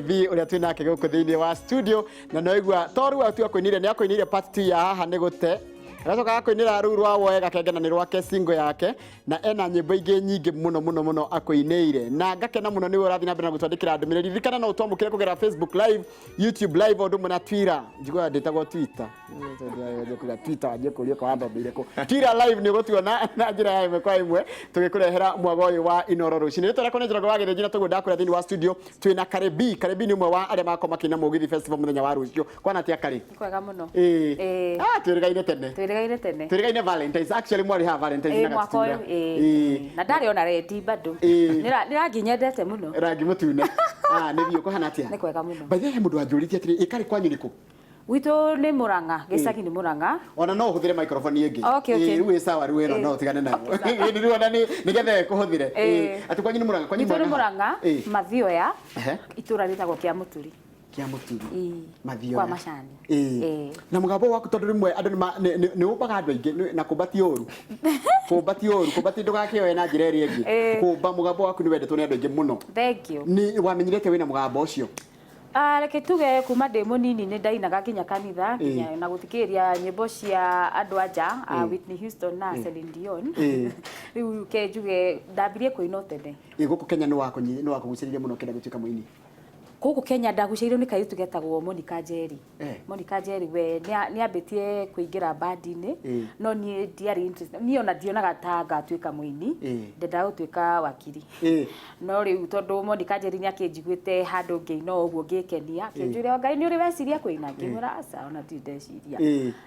B ũrĩa twĩ nake gũkũ thĩinĩ wa studio na noigua to rĩu atu akũinĩire nĩ akũinĩire part 2 ya haha nĩ gũte agacoka agakũinĩra rũu rwa woe gakenge na nĩ rwake single yake na ena nyĩmbo ingĩ nyingĩ mũno mũno mũno akũinĩire na ngakena mũno nĩwe ũrathiĩ na mbere na gũtwandĩkĩra ndũmĩrĩri. Ririkana no ũtwamũkĩre kũgerera Facebook Live, YouTube Live o ũndũ ũmwe na Twitter. Njiguaga ndĩtagwo Twitter. Kuga Twitter wanjie kũria kwa wathomeire kũ. Twitter Live nĩ ũgũtuona na njĩra ya ĩmwe kwa ĩmwe tũgĩkũrehera mwago ũyũ wa Inoro rũcinĩ. Rĩtwa rĩakwa nĩ Njoroge wa Gĩthĩnji na tũguo ndakũrĩa thĩinĩ wa studio twĩna Karebi. Karebi nĩ ũmwe wa arĩa magakorwo makĩina Mũgithi Festival mũthenya wa rũciũ. Kwana atĩa Karĩ? Kwega mũno. Ĩĩ. Ĩĩ. Ah, twĩrĩgaine tene. Twĩrĩgaine tene. Twĩrĩgaine Valentine's. Actually mwarĩ haha Valentine's Ĩĩ na mwaka gatutura. ũyũ. Ĩĩ. Ĩĩ. Na ndarĩ ona rendi bado. Ĩĩ. Nĩ rangi nyendete mũno. Rangi mũtune. Ah, nĩ biũ kũhana atĩa? Nĩ kwega mũno. By the way, he mũndũ wanjũrĩtie atĩrĩ, ĩ Karĩ kwanyu nĩ kũ? Gwitũ nĩ Murang'a, gĩcagi nĩ Murang'a. Ona no ũhũthĩre microphone ĩngĩ. Okay. Ĩĩ, rĩu ĩ sawa rĩu ĩno Ĩĩ. no ũtigane nayo. Okay, sawa. Ĩĩ, rĩu ona nĩ nĩgetha ĩkũhũthĩre. Ĩĩ. Ĩĩ. Atĩ kwanyu nĩ Murang'a, kwanyu Gwitũ nĩ Murang'a, Ĩĩ. Mathioya, Ehe. itũra rĩtagwo Kĩamũturi. Kĩa Mũturi. Ĩĩ. Mathioya. Kwa Macani. Ĩĩ. Ĩĩ. Na mũgambo waku tondũ rĩmwe andũ nĩma- nĩ ũmbaga andũ aingĩ na kũmba ti ũru. Kũmba ti ũru, kũmba ti ndũgakĩoe na njĩra ĩrĩa ĩngĩ. Ĩĩ. Kũmba mũgambo waku nĩ wendetwo nĩ andũ aingĩ mũno. Thank you. Nĩ wamenyire atĩa wĩna mũgambo ũcio? Ah, reke tuge kuma ndĩ mũnini nĩ ndainaga nginya kanitha nginya Ĩĩ. na gũthikĩrĩria nyĩmbo cia andũ a nja a Ĩĩ. Whitney Houston na Celine Dion. Ĩĩ. Rĩu ke njuge ndambirie kũina o tene. Ĩ gũkũ Kenya nĩ wakũgucĩrĩirie mũno ũkĩenda gũtuĩka mũini? Gũkũ Kenya ndagucĩrĩirio nĩ kairĩtu getagwo Monica Njeri. Monica Njeri we nĩ ambĩtie kũingĩra bandi-inĩ no niĩ ndiarĩ interested. Niĩ ona ndionaga ta ngatuĩka mũini, ndendaga gũtuĩka wakiri. No rĩu tondũ Monica Njeri nĩ akĩnjiguĩte handũ ngĩina o ũguo ngĩkenia, akĩnjũria Ngai nĩ ũrĩ weciria kũina? Ngĩmwĩra aca ona ndirĩ ndeciria.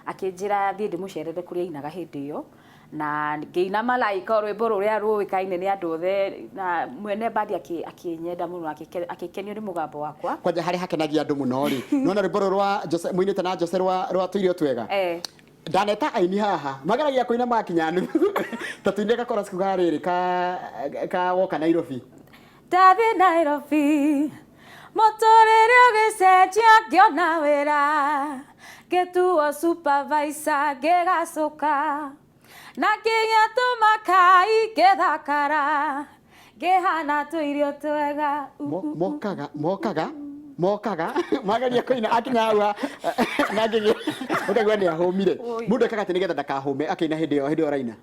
Akĩnjĩra thiĩ ndĩmũcerere kũrĩa ainaga hĩndĩ ĩyo. Na ngĩina Malaika, rwĩmbo rũrĩa rũĩkaine nĩ andũ othe, na mwene bandi akĩnyenda mũno, akĩkenio nĩ mũgambo wakwa. Kwanja harĩa hakenagia andũ mũno rĩ, nĩwona rwĩmbo rũrũ rwa Jose, mũinĩte na Jose rwa tũirio twega? Eh. Ndaneta aini haha, mageragia kũina magakinya nuthu. Ta tũine gakoraci kau ga rĩrĩ ka woka Nairobi. Ndathiĩ Nairobi, mũtũrĩre ũgĩcenjia ngĩona wĩra, ngĩtuo supervisor ngĩgacũka, na ngĩgĩa tũmakai ngĩthakara, ngĩhana tũirio twega. Mokaga, mokaga, mokaga, mageria kũina akinya hau na ngĩgĩa, ũkaigua nĩ ahũmire. Mũndũ ekaga atĩ nĩgetha ndakahũme akĩina hĩndĩ ĩyo, hĩndĩ ĩyo araina?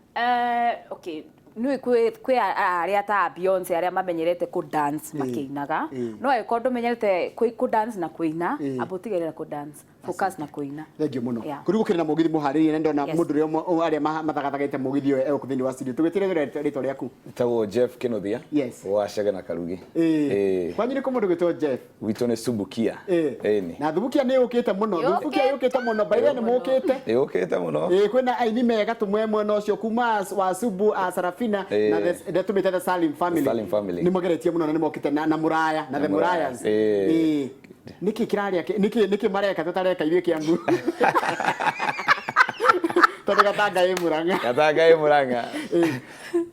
Okay, nĩ kwĩ arĩa ta Beyonce arĩa mamenyerete kũ dance makĩinaga, no angĩkorwo ndũmenyerete kũ dance na kũina, amba ũtigĩrĩre kũ dance, focus na kũina. Thank you mũno. Yeah. Kũrĩ gũkĩrĩ na mũgithi mũharĩrie na ndona Yes. mũndũ ũrĩa ũmwe arĩa mathagathagĩte mũgithi ũyũ egũkũ thĩinĩ wa studio. Tũgĩtĩre rĩtwa rĩaku. Njĩtagwo Jeff Kĩnuthia. Yes. Wa Chege na Karugi. Ĩĩ. Ĩĩ. Kwanyu nĩ kũ mũndũ gwĩtwo Jeff? Gwitũ nĩ Subukia. Ĩĩ. Ĩni. Na Thubukia nĩ yũkĩte mũno. Yũkĩte. Thubukia yũkĩte mũno. By the way nĩ mũkĩte. Yũkĩte mũno. Ĩĩ kwĩna aini mega tũmwe mwena ũcio kuma wa Subu a Sarafina Ĩĩ. na the tũmĩte the Salim family. Salim family. Nĩ mageretie mũno na nĩ mokĩte na Muraya na the Muraya. Murayas. Ĩĩ. Ĩĩ. Nĩkĩ kĩrarĩa nĩkĩ mareka tũtareka ithuĩ Kiambu? Tondũ Gatanga ĩ Murang'a. Gatanga ĩ Murang'a.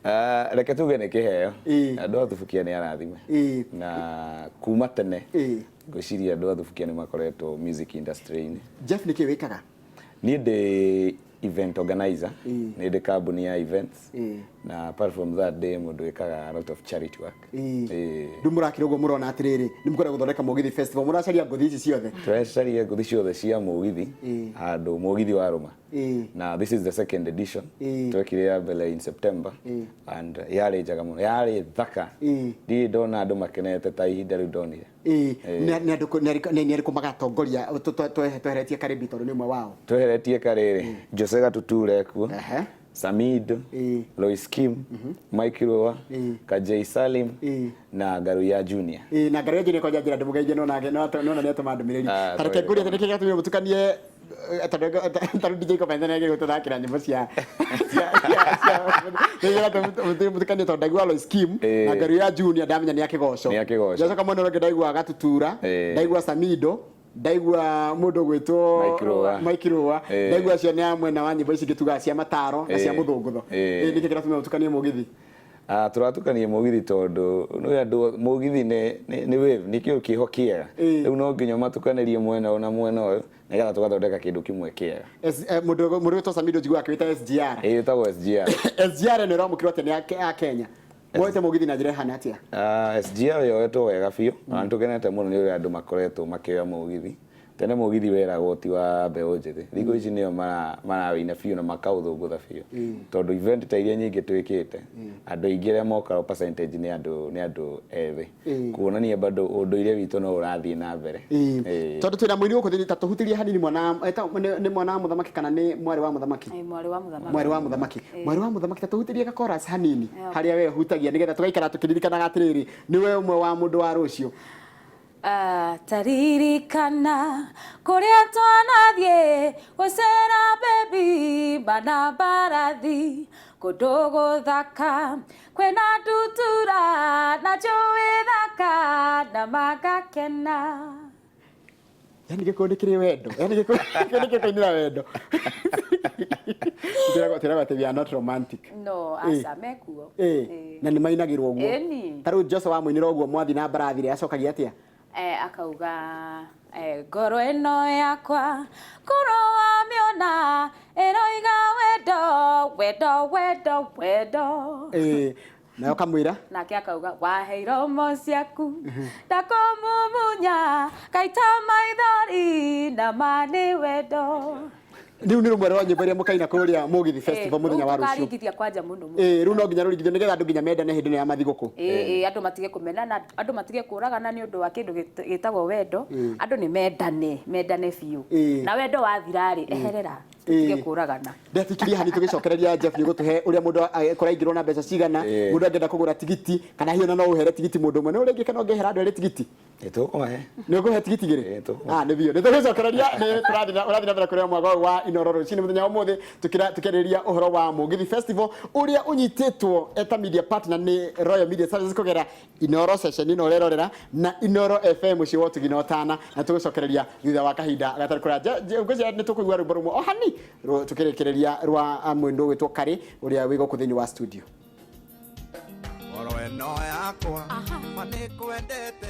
Ah, reke tuge nĩ kĩheo. Ĩĩ. Andũ a Thubukia nĩ arathime. Ĩĩ. Na kuma tene Ĩĩ. ngwĩciria andũ a Thubukia nĩ makoretwo music industry-inĩ. Jeff nĩkĩ wĩkaga? Niĩ ndĩ event organizer. Ĩĩ. Nĩ ndĩ kambuni ya events. Ĩĩ. Na apart from that ndĩ mũndũ wĩkaga a lot of charity work. Ĩĩ. Ĩĩ. Rĩu mũrakĩra ũguo mũrona atĩrĩrĩ, nĩ mũkwenda gũthondeka Mũgithi Festival, mũracaria ngũthi ici ciothe? Tũracaria ngũthi ciothe cia mũgithi Ĩĩ. handũ mũgithi warũma. Ĩĩ. Na this is the second edition. Ĩĩ. Twekire ya mbere in September. Ĩĩ. And yarĩ njega mũno, yarĩ thaka. Ĩĩ. Ndirĩ ndona andũ makenete ta ihinda rĩu ndonire. Ĩĩ. Ĩĩ. Nĩ andũ nĩ arĩkũ magatongoria tweheretie Karibi tondũ nĩ ũmwe wao? Tweheretie Karĩrĩ, Jose Gatutura ekuo. Ehe. Samido, Ĩĩ. Lois Kim, Mike Rũa, Ĩĩ. Kajei Salim Ĩĩ. na Ngaruiya Junior. Ĩĩ, na Ngaruiya Junior kwanja njĩra ndĩmũgeithie no nake no nona nĩ atũma ndũmĩrĩri. Ah, Ta reke ngũrie atĩ twagĩrĩirwo. nĩkĩ gĩatũmire mũtukanie tondũ tondũ DJ Kobenthe nĩ agĩrĩirwo gũtũthakĩra nyĩmbo cia cia mũtukanie tondũ ndaigua Lois Kim Ĩĩ. na Ngaruiya Junior ndamenya nĩ a Kĩgoco. Nĩ a Kĩgoco. Ngacoka mwena ũrĩa ũngĩ ndaigua Gatutura, Ĩĩ. ndaigua Samido, ndaigua mũndũ ũgwĩtwo Mike Rũa. Mike Rũa. Ĩĩ. Ndaigua acio nĩ a mwena wa nyĩmbo ici ingĩ tugaga cia mataro na cia Ĩĩ. mũthũngũtho. Ĩĩ. Ĩĩ, nĩkĩ kĩratũmire mũtukanie mũgithi? Ah, tũratukania mũgithi tondũ nĩ andũ mũgithi nĩ wave nĩ kĩndũ kĩho kĩega. Ĩĩ. Rĩu no nginya matukanĩrie mwena ũyũ na mwena ũyũ nĩgetha tũgathondeka kĩndũ kĩmwe kĩega. Mũndũ mũndũ wĩtwo Samido njiguaga akĩwĩta SGR. Ĩĩ, ĩtagwo SGR. SGR ĩno ĩramũkĩrwo atĩa nĩ a Kenya? Woete mũgithi na njĩra ĩhana atĩa? SGR yoetwo wega biũ na nĩtũkenete mũno nĩ ũrĩa andũ makoretwo makĩoya mũgithi. Tene mũgithi weragwo ti wa mbeũ njĩthĩ, thikũ ici nĩo marawĩina biũ na makaũthũngũtha biũ, tondũ event ta iria nyingĩ twĩkĩte, andũ aingĩ arĩa mokaga percentage nĩ andũ ethĩ, kuonania bado ũndũire witũ no ũrathiĩ na mbere. Tondũ twĩna mũini gũkũ thĩinĩ, ta tũhutĩrie hanini mwana nĩ mwana wa mũthamaki kana nĩ mwarĩ wa mũthamaki? Mwarĩ wa mũthamaki. Mwarĩ wa mũthamaki. Mwarĩ wa mũthamaki, ta tũhutĩrie ga chorus hanini harĩa we hutagia nĩgetha tũgaikara tũkĩririkanaga atĩrĩrĩ, nĩwe ũmwe wa mũndũ wa rũciũ. Taririkana kũrĩa twanathiĩ gũcera baby mana mbarathi, kũndũ gũthaka kwĩna ndutura na njũĩ thaka na magakena. Yani gĩkũyũ nĩ kĩrĩ wendo, yani gĩkũyũ nĩ gĩkũinĩra wendo. Twĩragwo atĩ we are not romantic. No aca mekuo. Na nĩ mainagĩrwo ũguo. Ta rĩu Jose wamũinĩra ũguo mwathi na mbarathi rĩ, acokagia atĩa? Akauga ngoro ĩno yakwa korwo wamĩona ĩroiga wendo wendo wendo wendo. Nayo kamwĩra? Nake akauga wahe iromo ciaku ndakũmumunya ngaita maithori na ma nĩ wendo. Rĩu nĩ rũmwe rwa nyĩmbo iria mũkaina kũrĩa Mũgithi Festival mũthenya wa rũciũ. Tũkaringithia kwanja mũno mũno. Rĩu no nginya rũringithio nĩgetha andũ nginya mendane hĩndĩ ĩno ya mathigũkũ. Andũ matige kũmenana, andũ matige kũragana nĩ ũndũ wa kĩndũ gĩtagwo wendo. Andũ nĩ mendane, mendane biũ. Na wendo wathira rĩ, eherera, tũtige kũragana. Ndetikirie hani tũgĩcokereria Jeff nĩ gũtũhe ũrĩa mũndũ kũraingĩrwo na mbeca cigana, mũndũ angĩenda kũgũra tigiti, kana hihi ona no ũhere tigiti mũndũ ũmwe. Nĩ ũrĩa ingĩ kana ũngĩhera andũ erĩ tigiti? Nĩtũkũmahe. Nĩ ũkũhe tigiti igĩrĩ? Tũkũmahe. Nĩ biũ. Nĩtũgĩcokereria, nĩ ũrathiĩ na mbere kũrĩa mwago wa Inooro rũcinĩ mũthenya wa ũmũthĩ, tũkĩarĩrĩria ũhoro wa Mũgithi Festival ũrĩa ũnyitĩtwo eta media partner nĩ Royal Media Services kũgerera Inooro session ĩno ũrerorera na Inooro FM mũciĩ wa ũtugi na ũtana, na tũgũcokereria thutha wa kahinda gatarĩ kũraya. Ngwĩciria nĩ tũkũigua rwĩmbo rũmwe o hani tũkĩrĩkĩrĩria rwa mũndũ ũgwĩtwo Karĩ ũrĩa wĩ gũkũ thĩinĩ wa studio. Ngoro ĩno yakwa ma nĩngwendete.